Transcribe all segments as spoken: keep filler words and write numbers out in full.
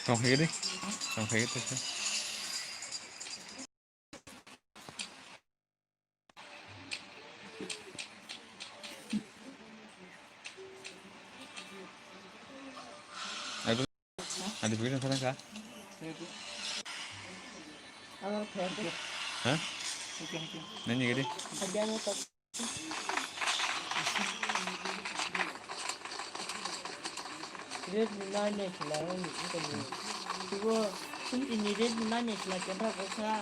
Tong khai di. Tong khai di. Adi bigin sana ka? Hah? Nani gede? Redmi nine ni khwlai o ni wngkha ni. Ibo sumti ni Redmi nine ni khwlai camera kosa.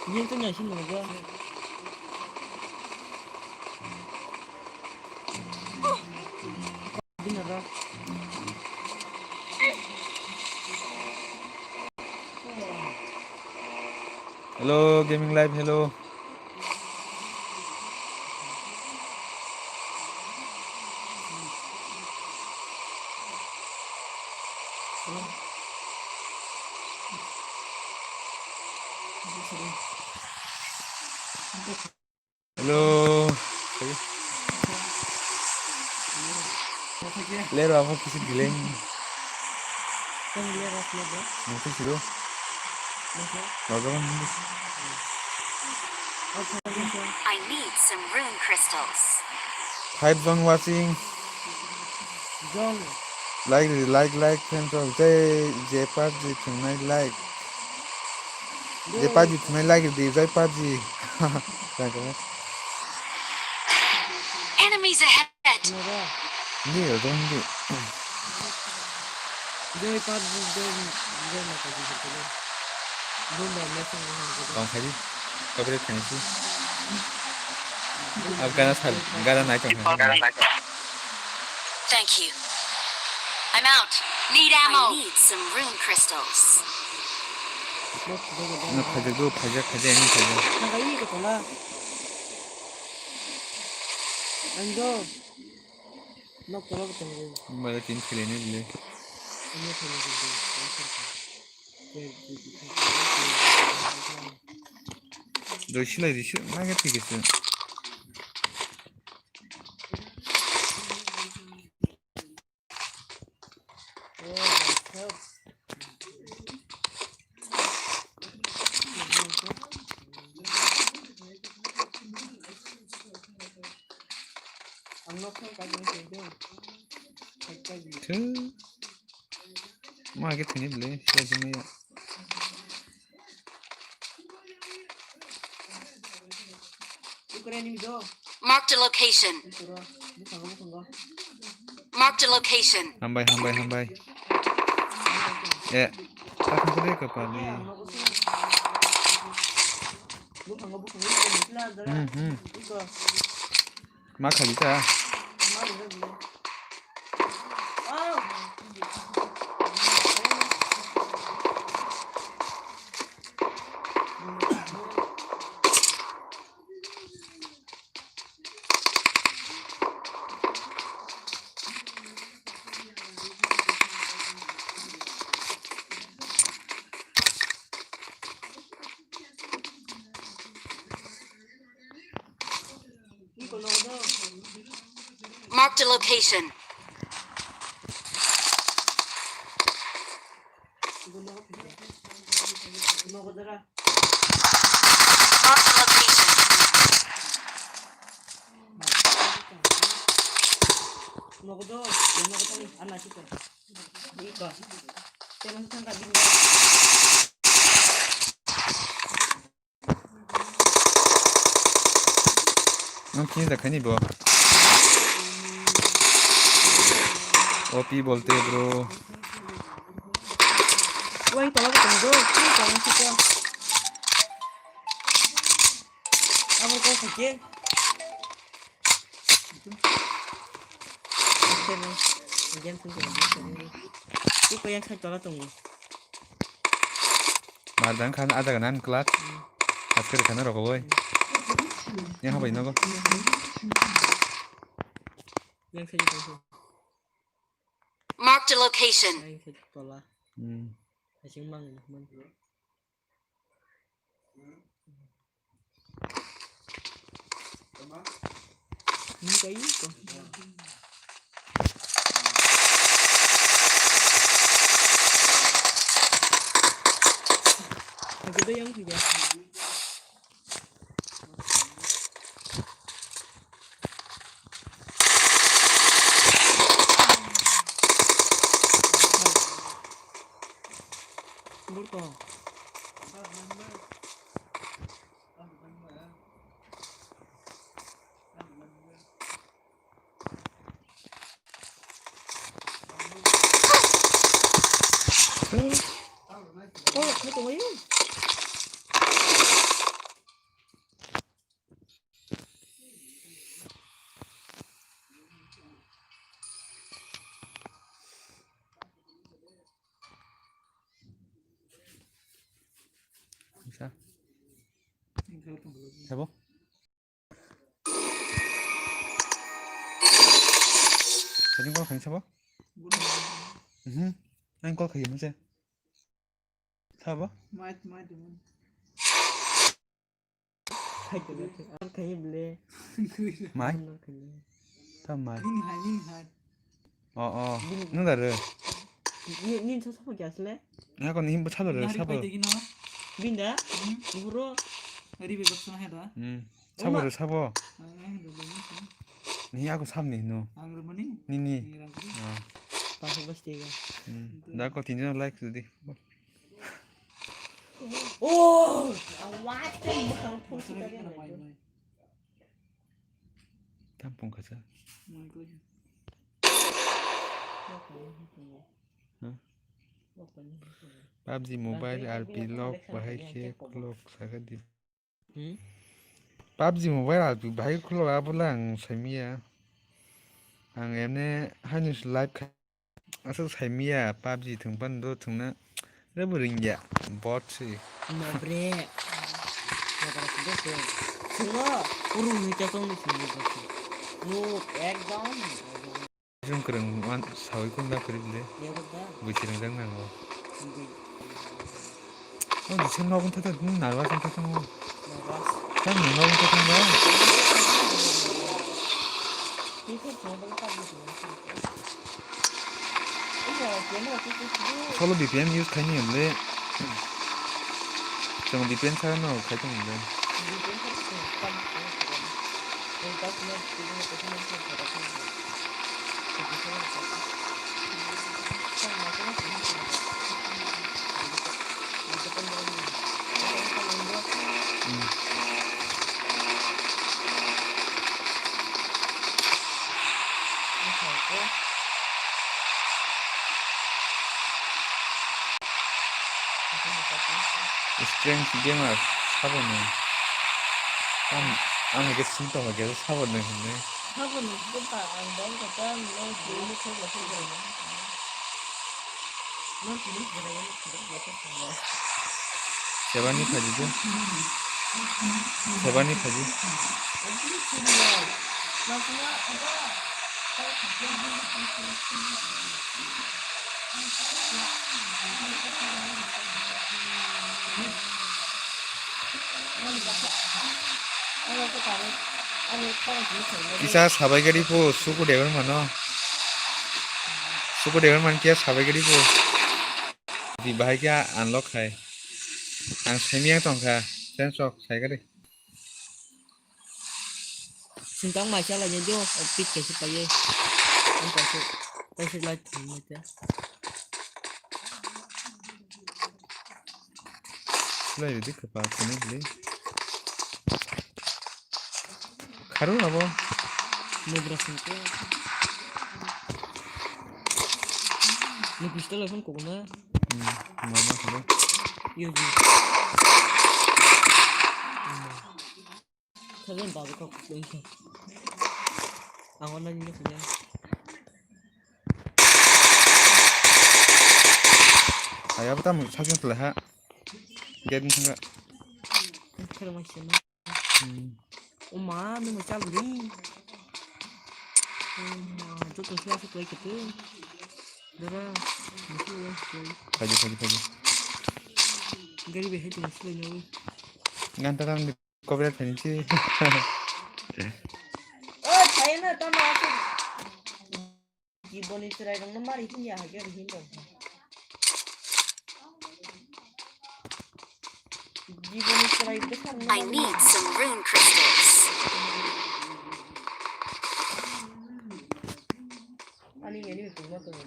Yen to nyai sini moga. Bini ro. Hello, Gaming Live, hello. Hello. Lero apa kisi gileng. Nang kisi do. Lorong. I need some rune crystals. Five zone watching. Like, like, like, friend of Jai, Jai PUBG tonight, like. Jai PUBG tonight, like, di, Jai PUBG. Thank you. Enemies ahead. Hindi, ito hindi. Jai PUBG, Jai, Jai Mata di, Jai. Tong khai di. Copyright khainai si. Ab gana sal, gana nai tong khai. Thank you. I'm out. Need ammo. I need some rune crystals. No, phaijak do, phaijak, phaijak, ani phaijak. Ang do. Nok tolok tongo. Mobile tin khwlai ni bwle. Ano khwlai ni bwle. Doi silai di silai nai khe thik khe. Thwk. Ma khe thwini bwle, sila simi ya. Marked a location. Marked a location. Hambai, hambai, hambai. Eh, tak kore kapali. Hmm, hmm. Ma khali ta. Marked a location. Marked a location. Nang kini da khani bo. O P bolte bro. Wai tolak tong bro, wai tolak siko. Abo ko khake. Game sing ko. Ko yang khai tolak tong. Mardang khan ada ganan klat. Askar khana rokowoi. Yang habai nogo. Yang khai tong. Mark Marked a location. Ayang se tola. Hmm. Asing mang ni man. Ni kai ko. Aku dah yang tiga. Burko. Oh, kau tunggu yuk. Sabo? Tadi kau khain sabo? Mhm. Ang kau khain masa. Sabo? Mait, mait, mait. Mai? Tam mai. Ning hai, ning hai. Oh, oh. Nung da re? Ni, ni sa sabo kya asle? Nga ko ni himbo sabo re, sabo. Binda? Buro. Ari be baksa hai da. Hmm. Sabo re, sabo. Ni ako sam ni no. Ang rumani? Ni, ni. Ni rang. Ah. Pasu bas tiga. Hmm. Da ko tinjon like sudi. Oh, awat kan bukan pun kita dia. Tampung kaca. Hah? PUBG Mobile R P lock bahai khe lock saga di. Hmm? PUBG Mobile R P bahai khulok abola ang saimiya. Ang emne hainus live kha. Aswk saimiya PUBG thwngphano do thwngna. Rebo ringya. Bot se. No bre. Nokara kudo se. Thwngo. Urung ni chatong ni thwngo bot se. No, ekdom. Jung kwrwng man sawi kunda kwrwi bile. Yego da. Bui swrwng jak nango. Bui. Oh, jisa nogo thata, hmm, nervous wngkha tamo. Nervous. Tamo nogo thata mo. Solo V P N use khaini hwnle. Chwng V P N sa no khai tong hwnle. Strength gamer, sabo no. Ang, ang hake sing tong hake sabo no hwnwi. Sabo no, ang bang kata, no, no, no, no. Sebani phaji de. Sebani phaji. Kisa sabai gari po suku dewan mano. Suku dewan man kia sabai gari po. Di bahai kia unlock khai. Ang semi yang tong kha. Sen sok sai gari. Sintang mai chala ye jo, pik ke sipai ye. Ang kaise, kaise light thang mai te. Lai ridi kapa kene bili. Kharu abo. Mudra singke. Ni pistol phone kokona. Hmm, mama khalo. Yo ji. Seven babu kok. Ang online ni punya. Ayah apa tamu saking telah ha. Gate ni tengah. Kero mai sema. Hmm. O ma, nung mai chal ri. O ma, joto sila se tuai kete. Dara, musuh ya, ya. Phaidi, phaidi, phaidi. Gari behai tong silai nyawi. Ganta tang di copyright phaini si. Oh, saya na tama aku. Jiboni chwrai rokno mari hinya hage ri hindo. Jiboni chwrai bwsarno I mari need some rune crystals. Ani enemy tongma tongo.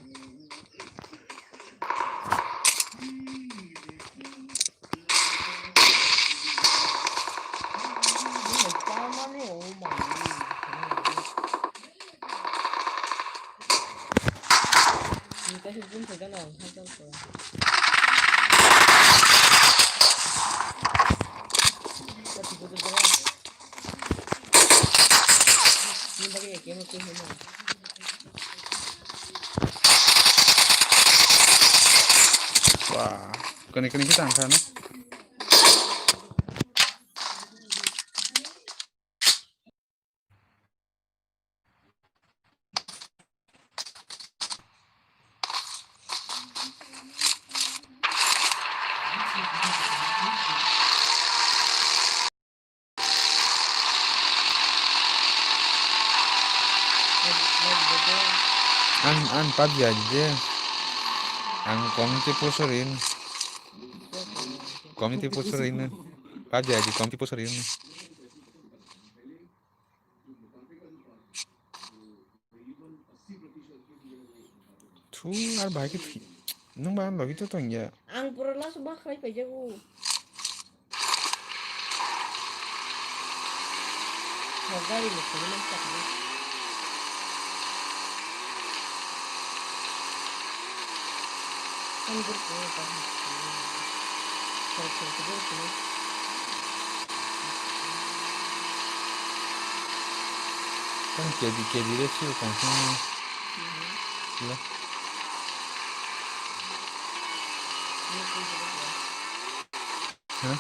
Tamani, oh my. Ni kasi bun thai dana, ha dal ko. Kasi bun thai dana. Ni bagi ya kemo kemo. Wah, kani kani kita angka na. An, an PUBG aidi de. Ang community post rin. Community post rin. PUBG aidi community post rin. Thu, ar bahai khe thi-, nwng ba ang logi to tong ya. Ang pura last ma khlai paijago. Gari ni khogwi nang sakni. Ang dur ko ta. Sal sal ko dur ko. Kan K D, K D re sio kan sini. Sila. Hah?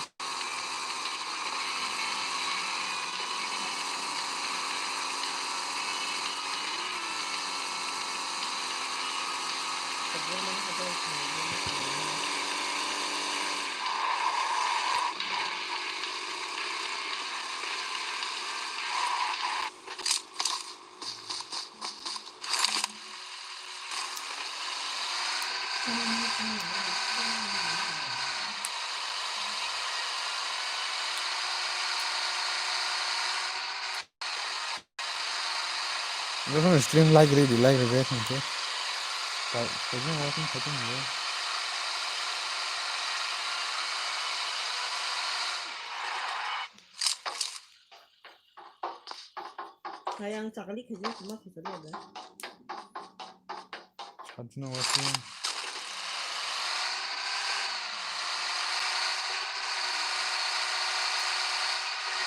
Jokhon stream like ridi, like ridi, thank you. Khaijak watching, khaijak nini. Hai ang chakali khaijak, ma khaijak ya da. Sajna watching.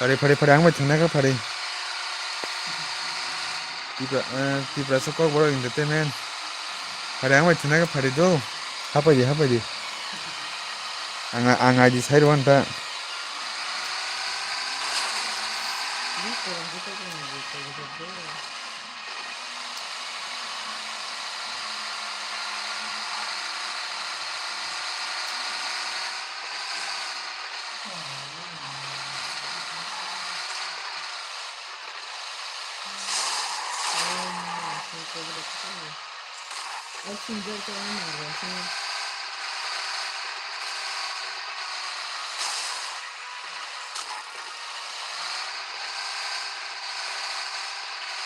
Phari, phari, phari, ang bai thangna kha phari. Tipra, eh, Tiprasa Kokborok Entertainment. Phari, ang bai thangna kha phari do. Hapai di, hapai di. Ang, ang I D sai rw anta.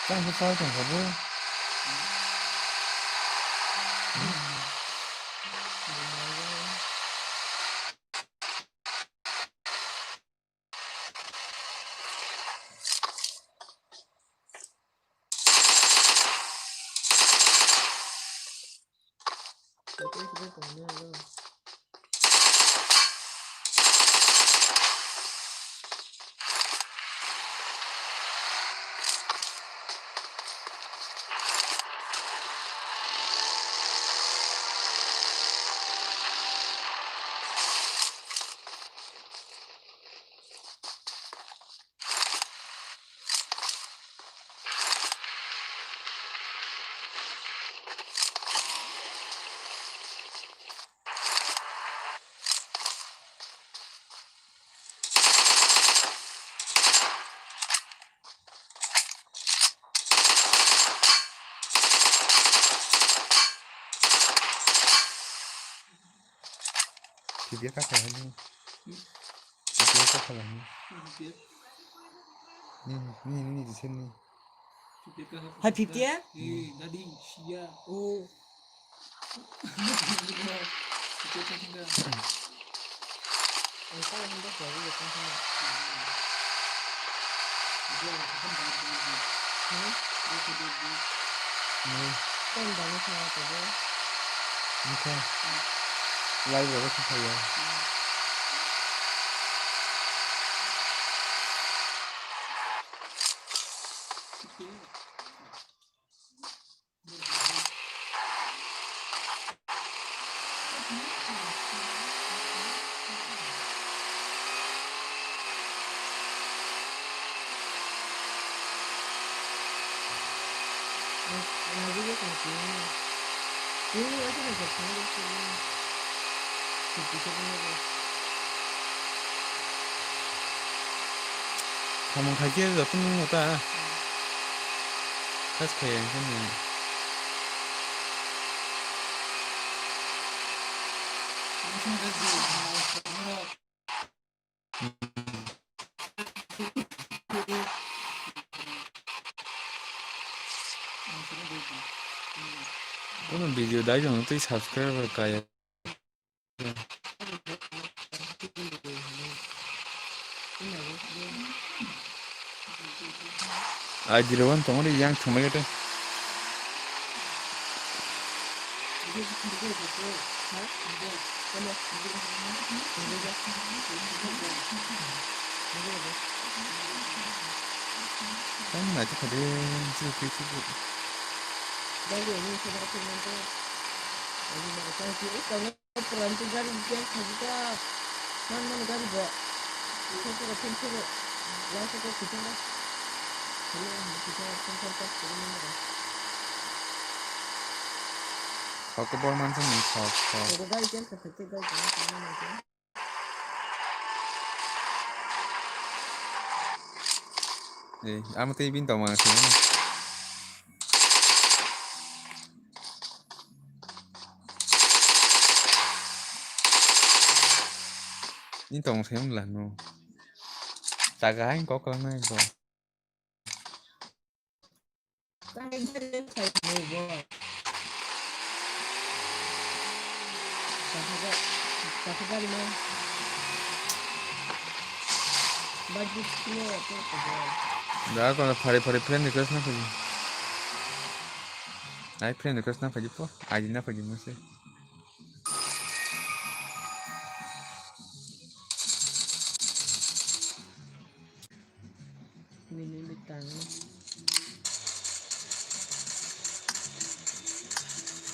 Tang khe chai tong kha bo. P D F ka kha ni. P D F ka kha ni. Ni ni ni ni ni. Hai fifty ya? Oh. Live rok kha ya. Samung khaikhe jotono wngkha ta. Khas khe ang khe nung. Kono video dai jong tei subscriber kaya. Ai diro wan tongori yang thumai kete. Tang nai to khade, chi chi chi. Puran tu gari biang khaji ta. Man man gari bo. Sokoro phen sokoro. Lang sokoro kuchung ba. Kuchung ba phen sokoro pas kuchung ba. Sokoro bor man sini sok sok. Sokoro gari biang khaji gari biang khaji. Eh, amo tei bini tongma se. Ni tong se wng lano. Taga hai kok lang nai ko. Da ko phari phari friend request na khaji. Ai friend request na khaji po. Ai na khaji mo se. Mini mitang.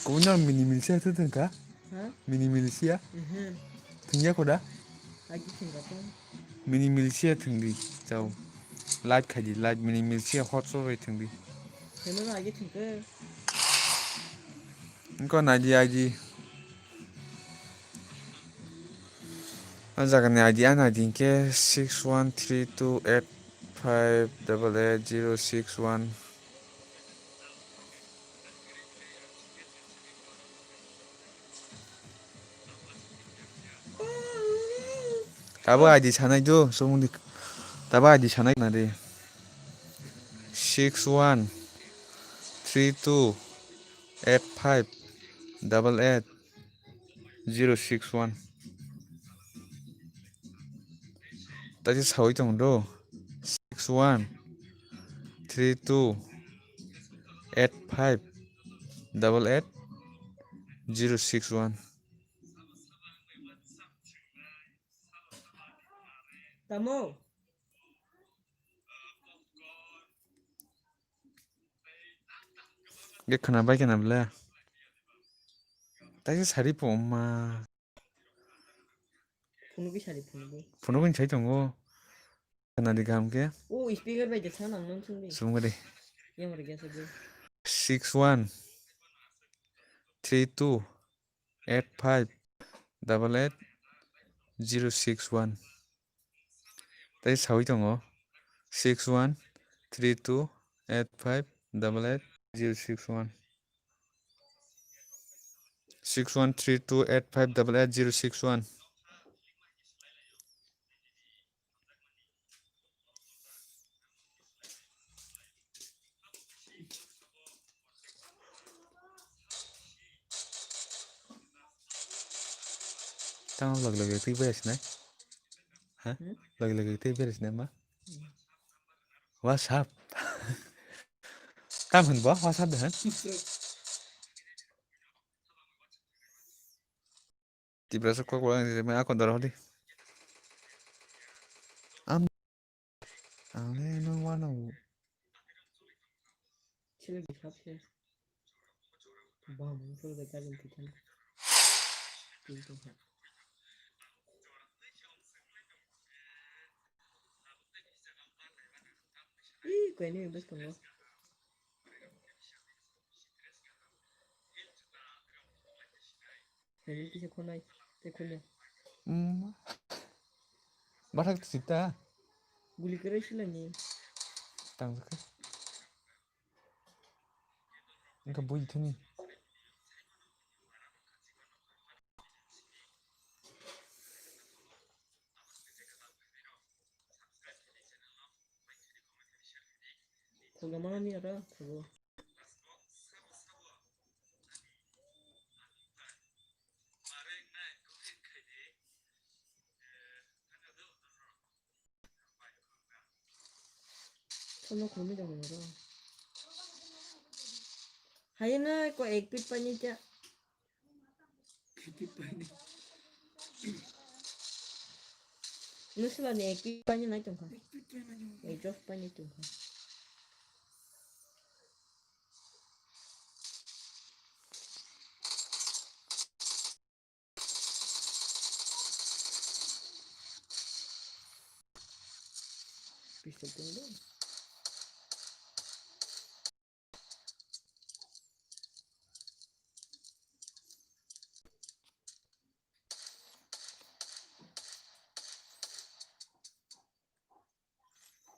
Kau na mini milsia tu tengka? Ha? Mini milsia? Mhm. Tengya koda? Agi tengka tu. Mini milsia tengdi, chao. Live khaidi, live mini milsia hot so bai tengdi. Heno na agi tengka. Engko naidi agi. O jaga ni I D, ani I D hingke six one three two eight five double eight zero six one. Tabo I D sanai do, somoni. Tabo I D sanai na de. Six one three two eight five double eight zero six one. Tadi sawi tong do. Six one three two eight five double eight zero six one. Tamo. Ge khwna bai khwna bwle. Taisa sari po ma. Phunugwi sari phunugwi. Phunugwi sai tongo. Khwna di kaham khe. O speaker bai de sa nang nang sung di. Sung di. Yang ri gasa di. Six one three two eight five double eight zero six one. Tei sawi tongo six one three two eight five double eight zero six one. Six one three two eight five double eight zero six one. Tamo log log twi beres nai. Ha? Hmm? Log log twi beres nai ma. WhatsApp. Tam hin bo WhatsApp de han. Tiprasa kok wala ni mai akon daro holi. Am. Ang le no wano. Sila di khap se. Bam, sila di kalim kita. Pintu ha. Ih, kau ini bes kamu. Ini kisa khonai, tei khonai. Hmm. Bathak sita. Guli kwrwi silani. Tang khe. Engkha bui thani. Thoga manani aro thogo. Thono khulumwi tongmani aro. Hayena ko ek pit pani cha. Ek pit pani. Nusla ni ek pit pani nai tongkha. Ek pit pani nai tongkha. Ek jof pani tongkha. Pistol tong do.